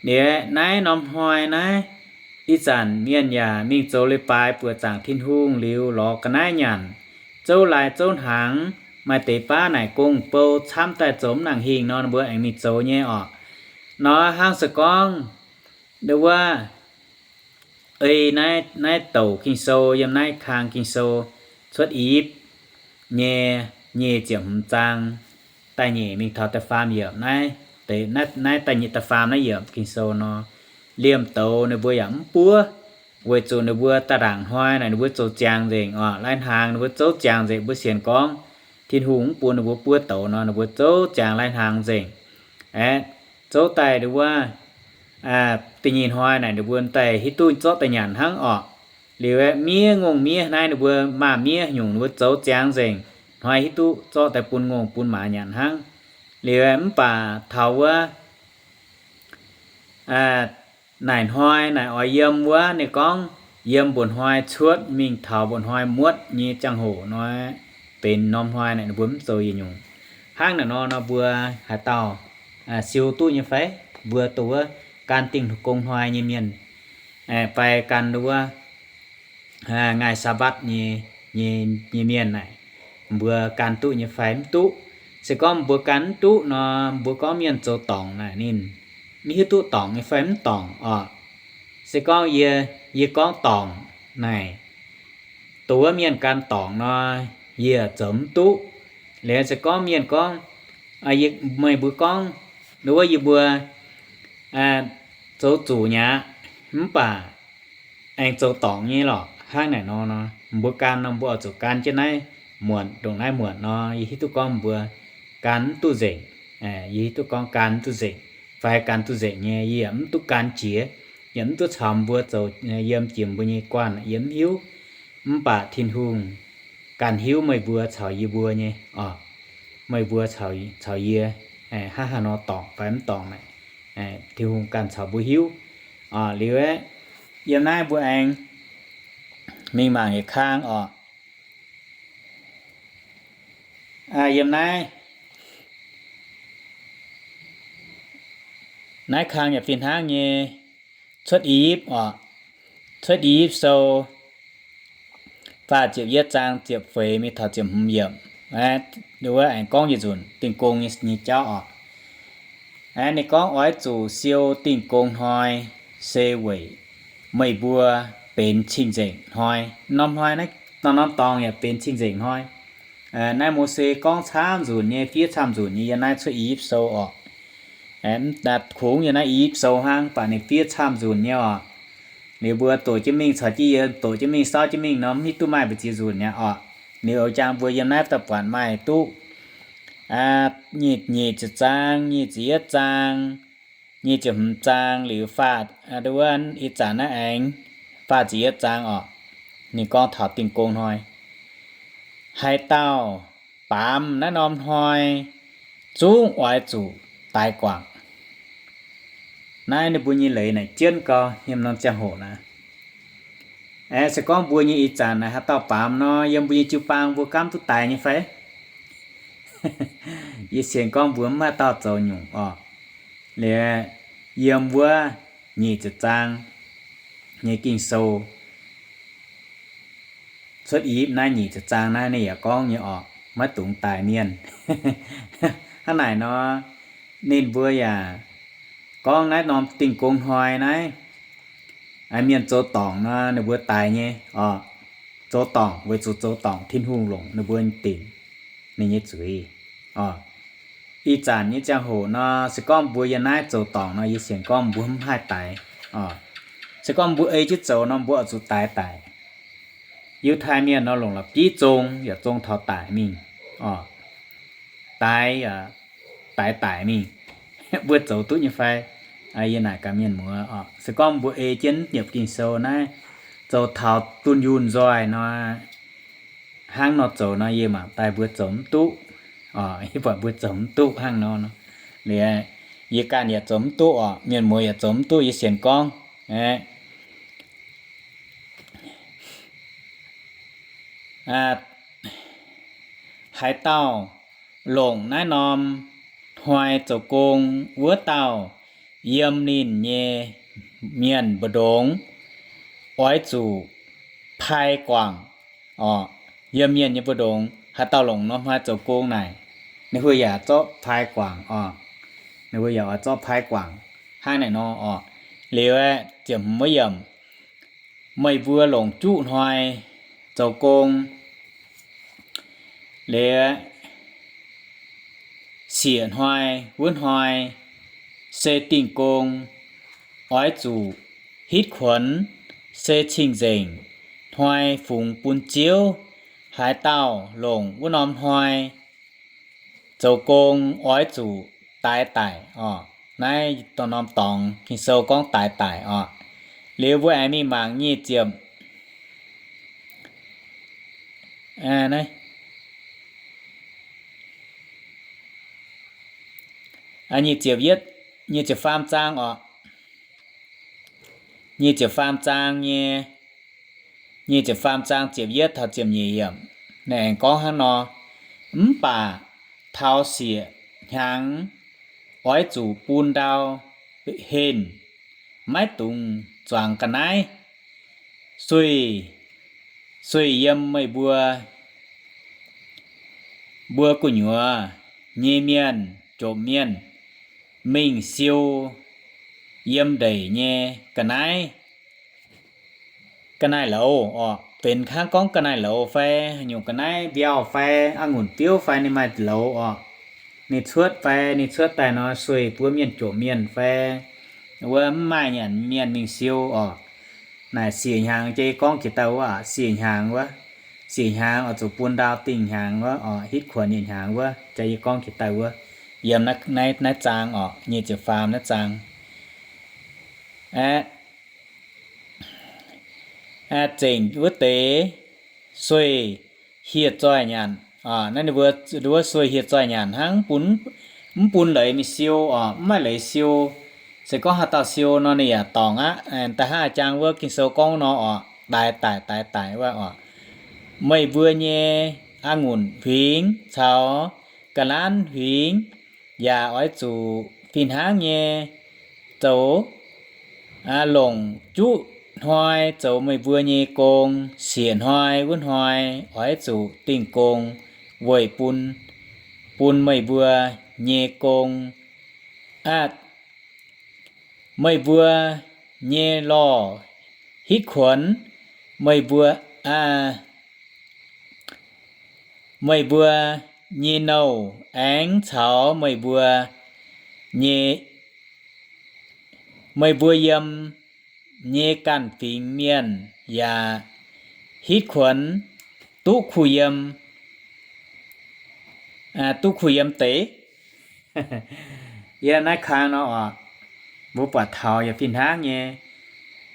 Liuz naaiv norm hnoi naaiv, ih zanc mienh yaac mingh zoux leiz-baaix buoz-zaangc Tin-Hungh liuz lorz ga'naaiv nyanc, zouv lai zouv hnaangx, maaih deix baav naaic gong bou camv daaih zoux mv nangc hingh nor, ninh mbuo aengx mingh zoux nyei oc. Nor hnangv se gorngv, nduov wuov, ei naaiv, naaiv douc Ging-Sou, yiem naaiv kang Ging-Sou, Cuotv Ipv nyei nyic ziepc hmz zaang, da'nyeic mingh taux da'faam yiemc naaiv, naaiv da'nyeic da'faam naaiv yiemc Ging-Sou nor, liemh douz ninh mbuo yaac mv buov, weic zuqc ninh mbuo da'ndaangc hnoi naaic ninh mbuo zoux ziangx nzengc oc. Lai-hnaangx ninh mbuo zouv ziangx nzengc, mbuo sienx gorngv Tin-Hungh mv bun ninh mbuo buov douz nor, ninh mbuo zouv ziangx lai-hnaangx nzengc. Aeqv, zouv daaih nduov wuov, da'nyeic hnoi naaic ninh mbuo daaih hiuv duqv zorqv daaih nyanc hnangv oc. Liuz aeqv, miev ngongh miev naaiv ninh mbuo maah miev nyungc ninh mbuo zoux ziangx nzengc, hnoi hiuv duqv zorqv daaih bun ngongh bun maaz nyanc hnangv. Liuz aeqv, mv baac taux wuov naaic hnoi naaic oix yiem wuov, ninh gorngv yiem mba'hnoi cuotv mingh taux mba'hnoi muotv nyei ziangh hoc nor, benx norm hnoi naaic ninh mbuo mv zoux yietc nyungc. Hnangv naaic nor nor mbuo haaix dauh siou duqv nyei fai? Mbuo dongh wuov gan Dingh Gong Hnoi nyei mienh, fai gan wuov ngaih Saabatv nyei, nyei, nyei mienh naaic, mbuo gan duqv nyei fai mv duqv? Se gorngv mbuo gan mv duqv nor, mbuo gorngv mienh zoux dorngc naaic ninh mv hiuv duqv dorngc nyei fai mv dorngc oc. Se gorngv yie, yie gorngv dorngc naaic, dongh wuov mienh gan dorngc nor, yie zoux mv duqv. Liuz se gorngv mienh gorngv, meih mbuo gorngv, nduov wuov yie mbuo zoux zuqc nyei aqv, mv baac aengx zoux dorngc nyei lorqc. Hnangv naaic nor nor, mbuo gan nor mbuo oix zuqc gan jienv naaiv muonc, ndongc naaiv muonc nor, yie hiuv duqv gorngv mbuo gan mv duqv nzengc. Yie hiuv duqv gorngv gan mv duqv nzengc, fai gan duqv nzengc nyei, yie yaac mv duqv gan jiex, yaac mv duqv caux mbuo zoux yiem jiex mbuo nyei guanh, yie mv hiuv. Mv baac Tin-Hungh ganh hiuv meih mbuo caux yie mbuo nyei oc. Meih mbuo caux, caux yie hnangv haaix nor dorngc fai mv dorngc naaic, Tin-Hungh ganh caux mbuo hiuv. Liuz aeqv, yiem naaiv mbuo aengx mingh mangc yietc kang oc. Yiem naaiv, naaiv kang yaac fih hnangv nyei, Cuotv Ipv oc. Cuotv Ipv Sou faah ziepc yietv zaang ziepc feix mingh taux ziepc hmz yiemc. Wuov aengx gorngv yietc nzunc Dingh Gong nyei jauv oc. Ninh gorngv, oix zuqc siou Dingh Gong Hnoi, se weic meih mbuo benx cing-nzengc hnoi. Norm hnoi naaiv, norm-norm dorngx yaac benx cing-nzengc hnoi. Naaiv Mose gorngv camv nzunc nyei, fiev camv nzunc nyei yiem naaiv Cuotv Ipv Sou oc. Kungx yiem naaiv Ipv Sou hnangv, baac ninh fiev camv nzunc nyei oc. Liuz mbuo doqc jienv mingh caux jienv yie doqc jienv mingh, saauv jienv mingh nor, mv hiuv duqv maaih mbu'ziex nzunc nyei oc. Liuz oix jangx mbuo yiem naaiv daaih buatc maaih duqv nyic, nyic ziepc zaang, nyic ziepc yietv zaang, nyic ziepc hmz zaang, liuz faah, wuov ih zanc naaiv aengx faah ziepc yietv zaang oc. Ninh gorngv taux Dingh Gong Hnoi. Haaix dauh baamz naaiv norm hnoi zungv oix zuqc daix guangc. Naaiv ninh mbuo nyei leiz naaic jienv gau yiem norm ziangh hoc naaiv. Aeqv, se gorngv mbuo nyei ih zanc naaic haaix dauh baamz nor, yiem mbuo nyei jiu-baang mbuo gaamv duqv daix nyei fai? Yie sienx gorngv mbuo mv maaih dauh zoux nyungc oc. Liuz yiem wuov nyic ziepc zaang nyei Ging-Sou, Cuotv Ipv naaiv nyic ziepc zaang naaiv ninh yaac gorngv nyei oc, maiv dungx daix mienh. Hnangv naaic nor, ninh mbuo yaac gorngv naaiv norm Dingh Gong Hnoi naaiv, mienh zoux dorngc nor ninh mbuo daix nyei oc. Zoux dorngc weic zuqc zoux dorngc Tin-Hungh longc ninh mbuo nyei dinc, ninh nyei zuiz oc. Ih zanc nyei ziangh hoc nor, se gorngv mbuo yiem naaiv zoux dorngc nor, yie sienx gorngv mbuo mv haih daix oc. Se gorngv mbuo ei jienv zoux nor, mbuo oix zuqc daix daic. Yiutai Mienh nor longc la'bieiv zong yaac zong taux daic mingh oc. Daix, daix daic mingh. Mbuo zoux duqv nyei fai? Yie naaic gaax mienh muoz oc, se gorngv mbuo ei jienv nyiepc Ging-Sou naaiv zoux taux dunh yunh nzoih nor, hnangv nor zoux nor, yie mangc daaih mbuo zoux mv duqv oc. Yie buatc mbuo zoux mv duqv hnangv nor. Liuz yie ganh yaac zoux mv duqv oc, mienh muoz yaac zoux mv duqv, yie sienx gorngv aeqv, haaix dauh longc naaiv norm hnoi zoux gong, wuov dauh yiem ninh nyei mienh mbu'ndongx oix zuqc pai guangc oc. Yiem mienh nyei mbu'ndongx haaix dauh longc norm hnoi zoux gong naaic, ninh mbuo yaac zorqv pai guangc oc. Ninh mbuo yaac oix zorqv pai guangc hnangv naaic nor oc. Liuz aeqv, ziepc hmz yiemc, meih mbuo longc juqv hnoi zoux gong, liuz sieqv hnoi wuov hnoi se Dingh Gong, oix zuqc hitv kuonx, se cing-nzengc hnoi fungx bun Ziouv. Haaix dauh longc wuov norm hnoi zoux gong oix zuqc daix daic oc. Naaiv dongh norm dorngx Ging-Sou gorngv daix daic oc. Liuz mbuo aengx mingh mangc nyic ziepc, nyic ziepc, nyic ziepc faam zaang oc. Nyic ziepc faam zaang nyei, nyic ziepc faam zaang ziepc yietv taux ziepc nyeic yiemc, ninh aengx gorngv hnangv nor, mv baac taux sieqv hnyangx oix zuqc bun ndau henh, maiv dungx zuangx ga'naaiv. Sueih, sueih yiem meih mbuo, mbuo gu'nyuoz nyei mienh, jomc mienh, mingh siou yiem ndeic nyei ga'naaiv, ga'naaiv-louz oc. Benx hnangv gorngv ga'naaiv-louz fai haaix nyungc ga'naaiv, mbiauh fai a'ngunc biouv fai ninh maaih louz oc. Ninh cuotv fai ninh cuotv daaih nor sueih buo mienh jomc mienh fai wuov mv maaih nyanc mienh mingh siou oc. Naaic sieqv hnyangx jiex yie gorngv jiex daaih wuov aqc, sieqv hnyangx wuov, sieqv hnyangx oix zuqc bun ndau dingh hnyangx wuov oc, hitv kuonx nyei hnyangx wuov, jiex yie gorngv jiex daaih wuov, yiem naaiv, naaiv zaang oc, nyic ziepc faam naaiv zaang. Aeqv, zengc wuov deix sueih hieh zoih nyanc, naaiv ninh mbuo, wuov sueih hieh zoih nyanc hnangv, mv bun, mv bun leiz mingh siou oc, mv maaih leiz siou. Se gorngv haaix dauh siou nor ninh yaac dorngc aqv. Da'hnangv jang wuov Ging-Sou gorngv nor oc, daix daic, daix daic wuov oc. Meih mbuo nyei a'ngunc huingx caux ga'lanv huingx yaac oix zuqc fih hnangv nyei zoux. Longc juqv hnoi zoux meih mbuo nyei gong, sieqv hnoi wuov hnoi oix zuqc dingh gong weic bun, bun meih mbuo nyei gong, meih mbuo nyei lorh hitv kuonx, meih mbuo, meih mbuo nyei nouh aengx caux meih mbuo nyei, meih mbuo yiem nyei ganh fingx mienh yaac hitv kuonx, duqv kuh yiem, duqv kuh yiem deix. Yiem naaiv kang nor oc, mbuo buatc taux yaac fih hnangv nyei.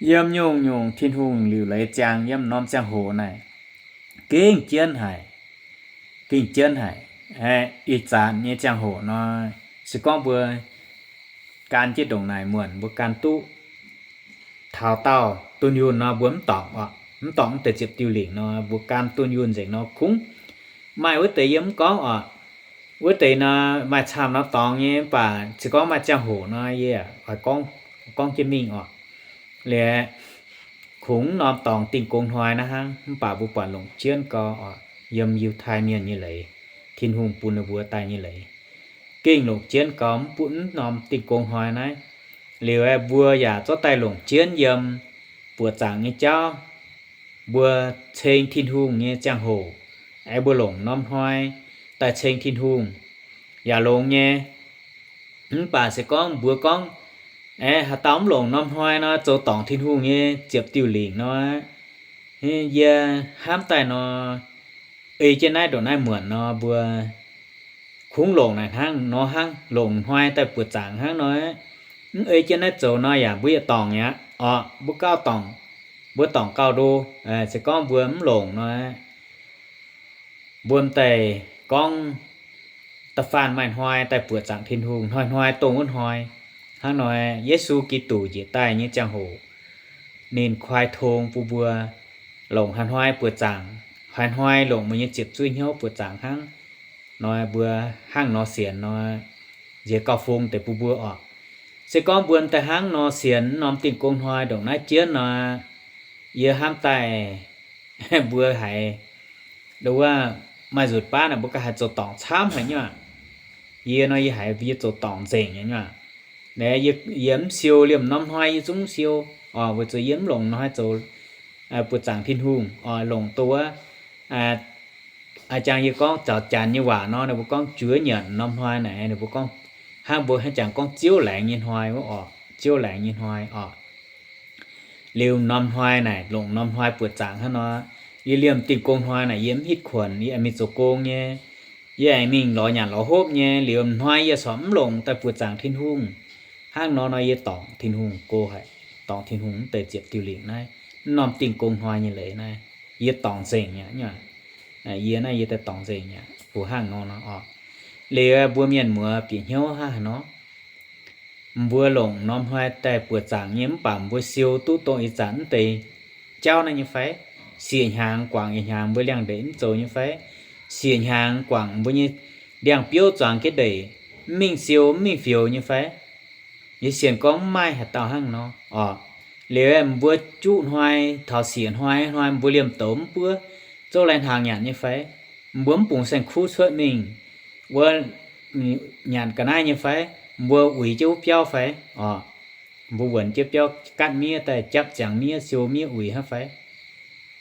Yiem nyungc-nyungc Tin-Hungh liuc leiz ziangh yiem norm ziangh hoc naaic, gengh jienv haic, gengh jienv haic. Ih zanc nyei ziangh hoc nor, se gorngv mbuo gan jienv ndongc naaic muonc, mbuo gan duqv taux dauh dunh yunh nor, mbuo mv dorngc oc, mv dorngc mv deix ziepc diuh lingc nor, mbuo gan dunh yunh nzengc nor kungx maaih wuov deix yie mv gorngv oc. Wuov deix nor maaih camv norm dorngx nyei, mv baac se gorngv maaih ziangh hoc nor, yie oix gorngv, gorngv jienv mingh oc. Liuz kungx norm dorngx dingh gong hnoi naaiv hnangv, mv baac mbuo buatc longc jienv gau oc, yiem Yiutai Mienh nyei leiz, Tin-Hungh bun ninh mbuo daaih nyei leiz, gengh longc jienv gau, mv bun norm dingh gong hnoi naaiv. Liuz aeqv, mbuo yaac zorqv daaih longc jienv yiem buoqc zaangc nyei jauv. Mbuo ceng Tin-Hungh nyei ziangh hoc, aeqv, mbuo longc norm hnoi daaih ceng Tin-Hungh yaac longx nyei. Mv baac se gorngv mbuo gorngv, aeqv, haaix dauh mv longc norm hnoi nor, zoux dorngc Tin-Hungh nyei ziepc diuh lingc nor, yie hnamv daaih nor, ei jienv naaiv ndongc naaiv muonc nor, mbuo kungx longc naaic hnangv nor hnangv, longc hnoi daaih buoqc zaangc hnangv nor, mv ei jienv naaiv zoux nor yaac mbuo yietc dorngc mi'aqv orqc. Mbuo gauh dorngc, mbuo dorngc gauh ndo. Se gorngv mbuo mv longc nor, mbuo m'daaih gorngv da'faanh maaih hnoi daaih buoqc zaangc Tin-Hungh, hnoi-hnoi dongh wuov hnoi. Hnangv nor, Yesu Giduc njiec daaih nyei ziangh hoc, ninh koi tong bun mbuo longc haaix hnoi buoqc zaangc, haaix hnoi longc mbuo nyei ziepc zuoqv hnyouv buoqc zaangc hnangv nor, mbuo hnangv nor sienx nor, nziex gauh fong deix bun mbuo orqc. Se gorngv mbuo m'daaih hnangv nor sienx norm Dingh Gong Hnoi ndongc naaiv jienv nor, yie hnamv daaih mbuo haiz, ndo wuov, maaih nzutc baav naaic mbuo ganh haiz zoux dorngc camv haic nyei aqv. Yie nor yie haiz yie zoux dorngc nzengc nyei aqv. Yie mv siou liemh norm hnoi yie zungv siou, weic zuqc yie mv longc hnoi zoux buoqc zaangc Tin-Hungh, oix longc ndo wuov, a'jang yie gorngv zaux Janx nyei waac nor, ninh mbuo gorngv juov nyanc norm hnoi naaic, ninh mbuo gorngv, hnangv mbuo hnangv jangx gorngv ziouv laengz nyei hnoi wuov orqc, ziouv laengz nyei hnoi orqc. Liuz norm hnoi naaic longc norm hnoi buoqc zaangc hnangv nor, yie liemh Dingh Gong Hnoi naaic yie mv hitv kuonx, yie aengx mingh zoux gong nyei, yie aengx mingh lorz nyanc lorz hopv nyei, liuz hnoi yie corc mv longc daaih buoqc zaangc Tin-Hungh. Hnangv nor nor yie dorngc Tin-Hungh go haic, dorngc Tin-Hungh mv deix ziepc diuh lingc naaiv, mv norm Dingh Gong Hnoi nyei leiz naaiv, yie dorngc nzengc aqv. Yie naaiv yie daaih dorngc nzengc aqv, fungx hnangv nor nor orqc. Liuz mbuo mienh muoz bieqc hnyouv hnangv haaix nor, mbuo longc norm hnoi daaih buoqc zaangc nyei mv baac mbuo siou duqv dongh ih zanc mv deix jauv naaiv nyei fai? Siec hnyangx guangc yietc hnyangx mbuo liangx-ndeic mv zoux nyei fai? Siec hnyangx guangc mbuo nyei ndiangx-biouv zuangx jienv ndeic, mv mingh siou mv mingh fioux nyei fai? Yie sienx gorngv mv maaih haaix dauh hnangv nor orqc. Liuz mbuo juqv hnoi, taux siec hnoi hnoi mbuo liemh douz mv buov, zouv lai hnaangx nyanc nyei fai? Mbuo mv bungx saeng-kuv cuotv mingh wuov nyanc ga'naaiv nyei fai? Mbuo uix jienv wuov biauv fai orqc? Mbuo wuonx jienv biauv gatv miev daaih japv ziangx miev siou miev uix hnangv fai?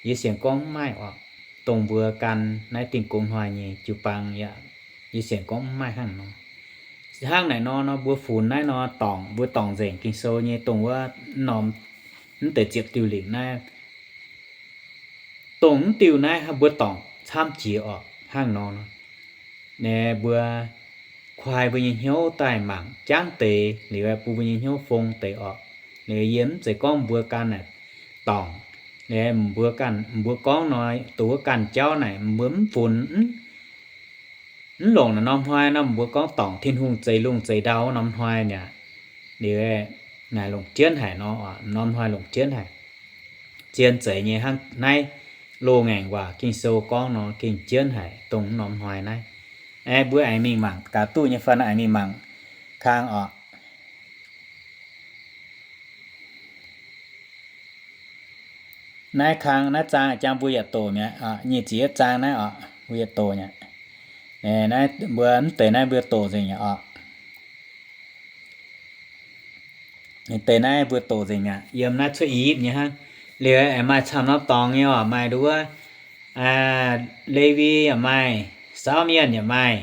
Yie sienx gorngv mv maaih orqc. Dongh mbuo gan naaiv Dingh Gong Hnoi nyei jiu-baang yaac, yie sienx gorngv mv maaih hnangv nor. Hnangv naaic nor nor mbuo funx naaiv nor dorngc, mbuo dorngc nzengc Ging-Sou nyei dongh wuov norm mv deix ziepc diuh lingc naaiv. Dongh mv diuh naaiv mbuo dorngc camv jiex orqc. Hnangv nor, mbuo kuaai mbuo nyei hnyouv daaih mangc jangv deix liuz, bun mbuo nyei hnyouv fong deix orqc. Liuz yie mv zeiz gorngv mbuo ganh naaic dorngc, mbuo ganh, mbuo gorngv nor, dongh wuov ganh jauv naaic mbuo mv funx, mv longc naaic norm hnoi nor, mbuo gorngv dorngc Tin-Hungh zeix lungh zeix ndau wuov norm hnoi mi'aqv. Liuz naaic longc jienv haic nor, norm hnoi longc jienv haic. Zien zeiz nyei hnangv naaiv loz-ngaengc waac Ging-Sou gorngv nor, gengh jienv haic dongh norm hnoi naaiv. Aeqv, mbuo aengx mingh mangc gaax duqv nyei fai, aengx mingh mangc kang orqc. Naaiv kang naaiv zaang jang mbuo yietc doqc mi'aqv. Nyic ziepc yietv zaang naaiv orqc, mbuo yietc doqc mi'aqv. Naaiv mbuo mv deix naaiv mbuo doqc nzengc mi'aqv orqc. Deix naaiv mbuo doqc nzengc mi'aqv. Yiem naaiv cuotv I^yipv nyei hnangv. Liuz aengx maaih camv norm dorngx nyei orqc, maaih nduov, Lewi yaac maaih, Saauv Mienh yaac maaih.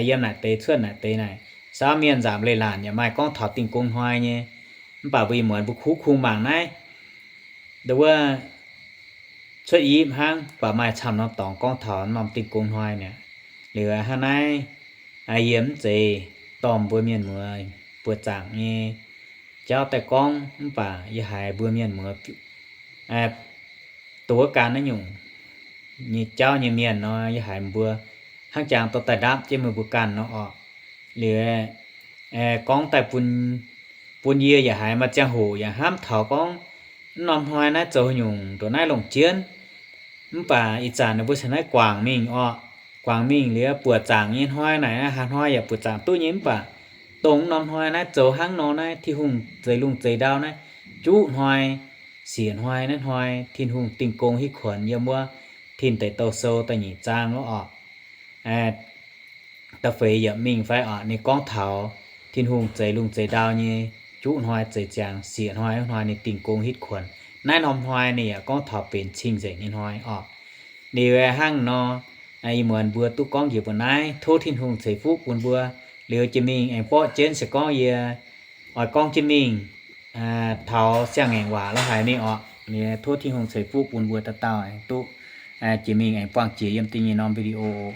Yiem naaic deix cuotv naaic deix naaic, Saauv Mienh, Nzamc Leiz-Latc yaac maaih gorngv taux Dingh Gong Hnoi nyei. Mv baac mbuo ih muonz mbuo kuv kungx mangc naaiv, nduov, cuotv I^yipv hnangv, mv baac maaih camv norm dorngx gorngv taux norm Dingh Gong Hnoi mi'aqv. Liuz hnangv naaiv, yie mv zeiz dorh mbuo mienh muoz buoqc zaangc nyei jauv daaih gorngv, mv baac yie haiz mbuo mienh muoz dongh wuov ganh naaiv nyungc nyei jauv nyei mienh nor, yie haiz mbuo hnangv jangx dorh daaih ndapv jienv meih mbuo ganh nor orqc. Liuz gorngv daaih bun, bun yie yaac haiz maaih ziangh hoc yaac hnamv taux gorngv, mv norm hnoi naaiv zoux haaix nyungc ndongc naaiv longc jienv. Mv baac ih zanc ninh mbuo caux naaiv guangc mingh orqc. Guangc mingh liuz buoqc zaangc nyei hnoi naaic, haaix hnoi yaac buoqc zaangc duqv nyei. Mv baac dongh mv norm hnoi naaiv zoux hnangv nor naaiv, Tin-Hungh zeix lungh zeix ndau naaiv, juqv hnoi, siec hnoi naaiv hnoi, Tin-Hungh Dingh Gong Hitv Kuonx yiem wuov Tin Deic Douh Sou da'nyeic zaang wuov orqc. Da'feix yiemc mingh fai orqc, ninh gorngv taux Tin-Hungh zeix lungh zeix ndau nyei juqv hnoi zeix ziangx, sieqv hnoi, wuov hnoi ninh dingh gong hitv kuonx. Naaiv norm hnoi ninh yaac gorngv taux benx cing-nzengc nyei hnoi orqc. Liuz hnangv nor, ih muonz mbuo duqv gorngv njiec mbuo naaiv, tov Tin-Hungh ceix fuqv bun mbuo. Liuz jiex mingh aengx borqv jienv se gorngv yie oix gorngv jienv mingh taux siang-ngaengc waac la'haic mingh orqc. Liuz tov Tin-Hungh ceix fuqv bun mbuo dauh dauh aengx duqv jiex mingh aengx buangh jiex yiem da'nyeic norm video.